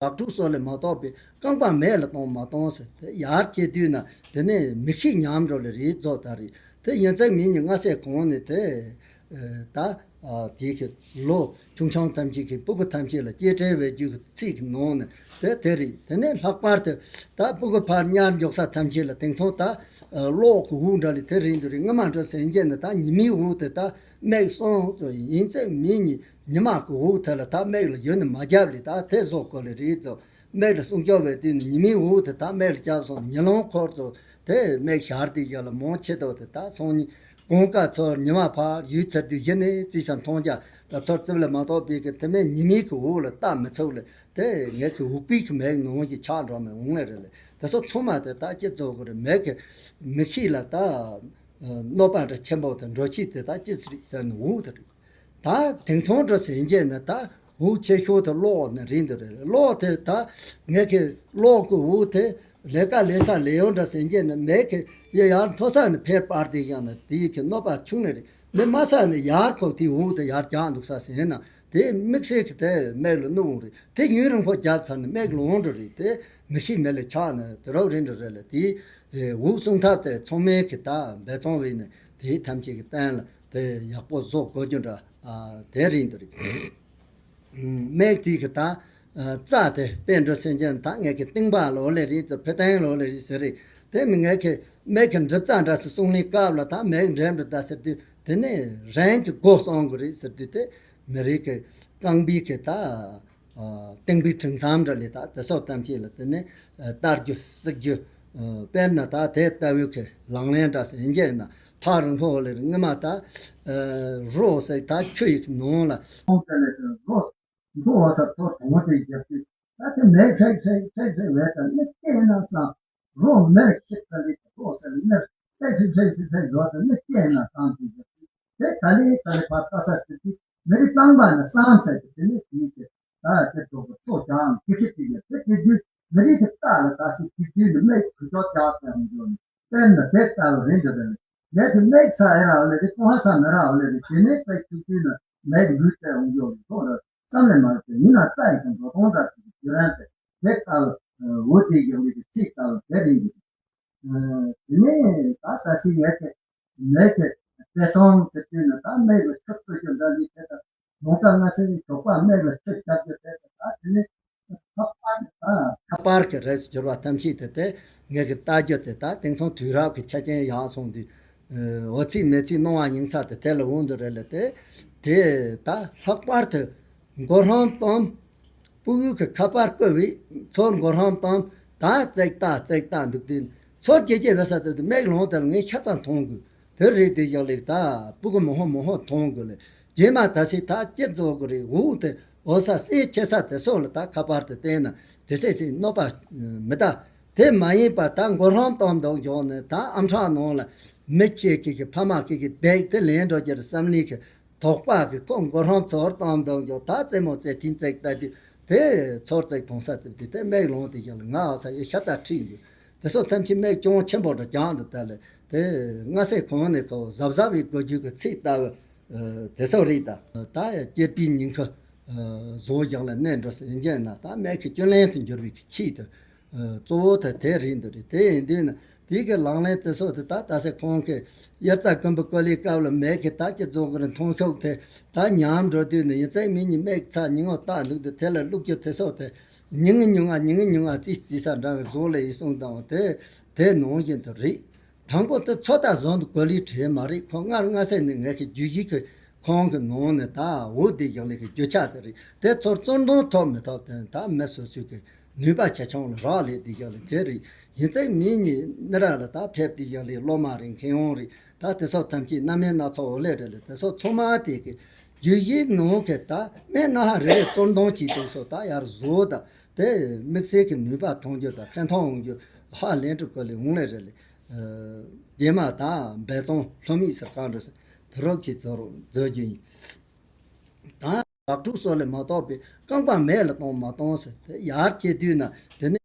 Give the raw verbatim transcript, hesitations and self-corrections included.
རགས་དྲུག་སོགས་ལས་མ་གཏོགས་པའི་རྐང་པ་མེད་ལ་གཏོང་མ་གཏོང་ཟེར་དེ་ཡར་སྐྱེ་དུས་ན་དེ་ནས་མིག་ཤེས་ཉམས་འགྲོ་ལེ་རེད་ཚོ། ད་རེད་དེ་ཡིན་ཙང་མི་ཉིད་སྔ་སེ་གོང་ནས་དེ་ད་དེའི་གི་ལོ་ཆུང་ཆུང་ཐམས་ཅད་ཀྱི་སྤུ་གུ་ཐམས་ཅད་ལ་སྐྱེ་བྲལ་བའི་རྒྱུ་གི་ཚིག་གི་ནང་ནས་དེ་དེ་རེད། དེ་ནས་ལྷག་པར་དུ་ད་སྤུ་གུ་ཕར་ཉར་འཇོག་ས་ཐམས་ཅད་ལ་དེང་སང་ད་གློག་གི་འུར་འདྲ་ལས་དེ་རེད་འདུག་རེད། སྔ་མ་འདྲ་ཟེར་མཁན་ནི་ད་ཉི་མའི་འུར་དེ་ད་མིག་གསུམ་ཚོ་ཡིན་ཙང་མི་ཉིད་ཉི་མ་གི་འུར་དེ་ལ་ད་མིག་ལ་ཡུན་ནས་མ་བརྒྱབ་ལས་ད་དེ་བཟོ་དགོས་ལེ་རེད་ཚོ། མིག་ལ་སྲུང་སྐྱོབ་བྱེད་དུས་ནི་ཉི་མའི་འོད་དེ་དག་མིག་ལ་བརྒྱབ་སོང་། ཉི་ལོང་འཁོར་ཚོ་དེ་མིག་ཞར་དེ་ཡར་ལ་མང་ཆེ་དོ་དེ་དག་སང་ཉིན་གང་ག་ཚོར་ཉི་མ་ཕར་ཡུལ་ཚར་དུས་གཞི་ནས་རྩིས་ས་མཐོང་རྒྱ་ད་ཚོར་རྩིབ་ལ་མ་གཏོགས་པའི་གི་དེ་མིན་ཉི་མའི་གི་འོད་ལ་ལྟ་མི་ཚུགས་ལ་དེ་ངེད་ཀྱི་འུག་པའི་གི་མིག་ནང་གི་ཆགས་འགྲོ་མི་འོང་ལེ་རེད་ལེ། དེ་ཚོ་ཚང་མ་དེ་དག་ཅི་བཟོ་དགོས་རེད། མིག་གི་མིག་ཤེས་ལ་ད་གནོད་པ་འདྲ་ཆེན་པོ་དང་འགྲོ་ཆས་དེ་དག་ཅི་ཟིག་ཟེར་ནས་འུག་དེ་རེད། ད་དེང་སང་འགྲོ་ཟིན་རྗེས་ནི་ད་འུག་ཆེ་ཤོས་དེ་གློག་ནི་རེད་འདི་རེད། གློག་དེ་ད་ངེད་ཀྱི་གློག་གི་འུག་དེ་ལས་ཀ་ལས་ས་ལས་ཡོང་འདྲ་ཟིན་རྗེས་ནི་མེད་ཀྱི་ཡ་ཡར་མཐོ་ས་ནི་ཕེར་སྤར་དེ་ཡང་ནི་དེའི་གི་གནོད་པ་ཆུང་ནི་རེད། མི་དམའ་ས་ནི་ཡར་ཁོག་དེའི་འུག་དེ་ཡར་རྒྱག་འདུག་ས་ཟིན་ན་དེ་དམིགས་བསལ་གྱི་དེ་མིག་ལ་གནོད་འོང་རེད། དེ་ཡུན་རིང་པོ་རྒྱབ་ཚར་ནི་མིག་ལོང་འགྲོ་རེད། དེ་མི་ཤེས་མེད་ལས་ཆགས་ནི་དེ་རོགས་རིན་འགྲོ་རེད་ལ། དེའི་འུག་སྲུང་ཐབས་དེ་ཚང་མས་གི་ད་འབད་བརྩོན་བྱས་ནས་དེའི་ཐམས་ཅད་ཀྱི་སྟེང་ལ་དེ་ཡག་པོ་བཟོ་དགོས་རྒྱུ་འདྲ་དེ་རེད་འདི་རེད། མིག་དེ་གི་ད་རྩ་དེ་དཔེ་འགྲོ་སེམས་ཅན་ད་ངེད་ཀྱི་རྟིང་པ་ལོ་ལེ་རེད་ཙི་ཕེ་ཏན་ལོ་ལེ་རེད་ཟེར་རེད། དེ་མི་ངེད་ཀྱི་མིག་གི་འགྲིབ་རྩ་འདྲ་སི་སྲུང་ལེན་སྐབས་ལ་ད་མིག་འགྲིམ་འགྲོ་ད་ཟེར་དུས་དེ་ནས་རང་གི་སྒོ་སྲུང་དགོས་རེད་ཟེར་དུས་དེ་མི་རིགས་ཀྱི་རྐང་པའི་གི་ད་རྟིང་པའི་དྲི་མཚམས་འདྲ་ལས་ད་དེ་སོགས་ཐམས་ཅད་ལ་དེ་ནས་བསྟར་རྒྱུ་བསྲེག་རྒྱུ། དཔེར་ན་ད་དེ་ལྟ་བུའི་གི་ལག་ལེན་འདྲ་ཟེར་ཡིན་གྱི་ན་ཐག་རིང་པོ་ལས་སྔ་མ་ད་རོ་ཟེར་ད་ཆུ་ཡི་གི་ནང་ལ་ཁོང་དེ་ལས་ཟེར་རོ་འདུག་བ་ས་ཐོ་དོང་དེ་བཞག་དུས་ད་དེ་མེ་ཁྲེག་ཁྲེག་ཁྲེག་ཁྲེག་བས་ད་ནི་སྐད་ན་སང་རོ་མེར་ཤིག་ཙ་ལི་རོ་ཟེར་མེར་ཁྲེག་ཁྲེག་ཁྲེག་ཁྲེག་ཁྲེག་བཟོ་ད་ནི་སྐད་ན་སང་དེ་བཞག་དུས་དེ་ད་ལི་ད་ལི་ཕར་ལྟ་ས་དེ་དུས་མེ་རི་རྐང་པ་ན་སང་ཚད་དེ་དེ་ནི་དེ་ཡིན་ཏེ། ད་དེ་ཚོ་གི་སོ་བྱང་ཀི་ཤི་ཏི་ཡ་དེ་དེ་དུས་མི་རིགས་ཀྱི་རྩ་ལ་ད་སི་དེ་དུས་ནི་མེ་ཁུ་ཅོ་ཅག་ཙམ་འགྱོ་ནི་དཔེར་ན་དེ་ལྟ་བུ་རེད་འདི་རེད། ལས་དེ་མེ་ཚ་ཨེ་ར་ལེ་རེད་ཀོ་ཧ་ས་མེ་ར་ལེ་རེད་དེ་ནས་ཚ་ཁུ་དུས་ནི་མེ་ལུས་ཚ་འོང་འགྱོ་ནི་ཚོ་རེད་བསམ་ལེ་མ་རེད་དེ་ཡིན་ན་རྩ་ཡི་དང་འགྲོ་སྟངས་འདྲ་ཞིག་གི་རྒྱུ་རན་དེ་དེ་ལྟ་བུ་འོ་དེ་ཡག་ལེ་གི་ཚིག་ལྟ་བུ་དེ་རེད་འདི། དེ་ནས་ད་ད་སི་ངས་དེ་མེ་དེ་དེ་སོང་ཟེར་དུས་ནི་ད་མེ་ལ་ཆུ་བཙོ་རྒྱུ་འདྲ་ལི་དེ་དང་ལོང་ཀ་ང་སེ་ནི་ཞོགས་པ་མེ་ལ་ཆུ་རྒྱབ་རྒྱུ་དེ་དང་ད་དེ་ནི་ཁ་པར་ནི་ད་ཁ་པར་གྱི་རེས་སུ་གྱུར་བ་ཐམས་ཅད་དེ་དེ་ངས་ཀྱི་ལྟ་རྒྱུ་དེ་ད་དེང་སང་དུས་རབས་ཀྱི་ཆ་རྐྱེན་ཡག་སོང་དུས་འོ་ཚིག་མེ་ཚིག་སྣང་བ་ཡིན་ས་དེ་དེ་ལ་འོང་དུ་རེད་ལ་དེ་དེ་ད་ལྷག་པར་དུ། མགོ་ལྷམ་གཏོང་། ཕྲུ་གུ་གི་ཁ་པར་བཀོད་བས་ཚོར་མགོ་ལྷམ་གཏོང་། ད་ཙེག་ཏ་ཙེག་ཏ་འདུག་དུས་ཚོར་སྐྱེ་སྐྱེ་བས་ས་ཙེག་ཏུ་མིག་ལོང་དེར་ངས་ཤ་ཚ་མཐོང་དགོས། དེ་རེད་དེ་ཡག་ལེགས་ད་ཕྲུ་གུ་མོ་ཧོ་མོ་ཧོ་མཐོང་དགོས་ལེ། རྗེས་མ་ད་སི་ད་སྐྱེ་རྫོགས་དགོས་རེད་འུ་དེ་འོ་ས་སེ་ཆེ་ས་དེ་སོགས་ལ་ད་ཁ་པར་དེ་བསྟན་ན་དེ་སེ་སེ་གནོད་པ་མི་ད། དེ་མ་ཡིན་པ་ད་མགོ་ལྷམ་གཏོང་འདུག་འཇོག་ནས་ད་ཨམ་ཕྲག་ནང་ལ་མི་ཁྱེད་ཀྱི་གི་ཕ་མ་ཀྱི་གི་བསྡད་དེ་ལེན་འགྲོ་རྒྱུར་བསམ་ལེ་གི་དོགས་པ་གི་ཁོ་མགོ་ལྷམ་ཚོར་བཏང་འདུག་འཇོག་ད་རྩེད་མོ་རྩེ་ཐིན་རྩེག་ལྟ་དུས་དེ་ཚོར་རྩེག་གཏོང་ས་རྩེག་དུས་དེ་མིག་ལོང་དེ་ཡག་ལེ་ང་ཨ་ས་ཡི་ཤ་ཚ་ཁྲིད་འདུག་དེ་སོགས་ཐམས་ཅད་མིག་ཅུང་ཆེན་པོ་འདྲ་རྒྱང་དུ་བལྟ་ལེ་དེ་སྔ་སེ་གོང་ནས་ཁོ་གཟབ་གཟབ་ཡི་དགོས་རྒྱུ་གི་ཚིག་ལྟ་བུ་དེ་སོགས་རེད། ད་ད་ཡ་སྐྱེས་པའི་ཉིན་ཁ་བཟོ་ཡག་ལ་གནས་འགྲོ་ཟེར་རྒྱན་ན་ད་མིག་གི་སྐྱོན་ལན་དུ་འགྱུར་བའི་གི་ཆེད་དུ། གཙོ་བོ་དེ་དེ་རེད་འདི་རེད། དེ་ཡིན་དུས་ན་དེ་གི་ལག་ལེན་དེ་སོགས་དེ་ད་ད་སེ་ཁོང་གི་དབྱར་རྩྭ་དགུན་འབུ་བཀོད་ལེན་སྐབས་ལ་མེད་ཀི་ད་ཀྱི་རྫོང་གི་མཐོང་ཤོག་དེ་ད་ཉམས་འགྲོ་དུས་ནི་ཡིན་ཚད་མི་ཉིད་མེད་ཚ་ཉིན་ངོ་བཏགས་འདུག་དེ་དེ་ལ་བླུགས་རྒྱུ་དེ་སོགས་དེ་ཉིན་ངི་ཉུང་ང་ཉིན་ངི་ཉུང་ང་རྩིས་རྩིས་ས་འདྲ་གི་བཟོ་ལས་ཡི་གསུང་དང་དེ་དེ་ནང་བཞིན་དུ་རེད། དང་པོ་དེ་ཚོ་ད་བཟོ་འདུག་གོ་ལི་བྲིས་མ་རེད། ཁོ་སྔར་སྔ་སེ་ནི་ངས་ཀྱི་རྒྱུ་ཡིག་གི་ཁོང་གི་ནང་ནས་ད་འོ་དེ་ཡག་ལེ་གི་རྒྱུ་ཆ་དེ་རེད། དེ་ཚོར་བཙོན་དོང་ཐོབ་མི་ཐོབ་དེ་ད་མི་སོ་སོའི་གི་ནུས་པ་ཆེ་ཆུང་ལ་རག་ལས་དེ་ཡག་ལེ་དེ་རེད། ཡིན་ཚད་མི་ཉིད་ནི་ར་ལ་ད་ཕེབས་དེ་ཡག་ལེ་སློབ་མ་རེད་མཁས་དབང་རེད། ད་དེ་སོགས་ཐམས་ཅད་རྣམ་སྨིན་སྣ་ཚོགས་འོ་ལེ་རེད་ལེ་དེ་སོགས་ཚང་མ་དེ་གི་རྒྱུ་ཡིག་ནང་གི་ད་སྨན་སྣ་ཧ་རེ་རེ་བཙོན་དོང་གྱིས་དེ་སོགས་ད་ཡར་བཟོ་ད་དེ་དམིགས་བསལ་གྱི་ནུས་པ་ཐོན་རྒྱུ་དང་ཕན་ཐོགས་འོང་རྒྱུ་ཧ་ལས་འགྲུབ་གི་ལེ་འོང་ལེ་རེད་ལེ། རྗེས་མ་ད་འབད་བརྩོན་ལྷོད་མེད་ཟེར་གང་འདྲ་ཟེར་དུ་རོགས་ཀྱིས་ཚོར་མཛོད་རྒྱུ་ཡིན། ད་རགས་དྲུག་སོགས་ལས་མ་གཏོགས་པའི་རྐང་པ་མེད་ལ་གཏོང་མ་གཏོང་ཟེར་དེ་ཡར་སྐྱེ་དུས་ན་དེ་ནི།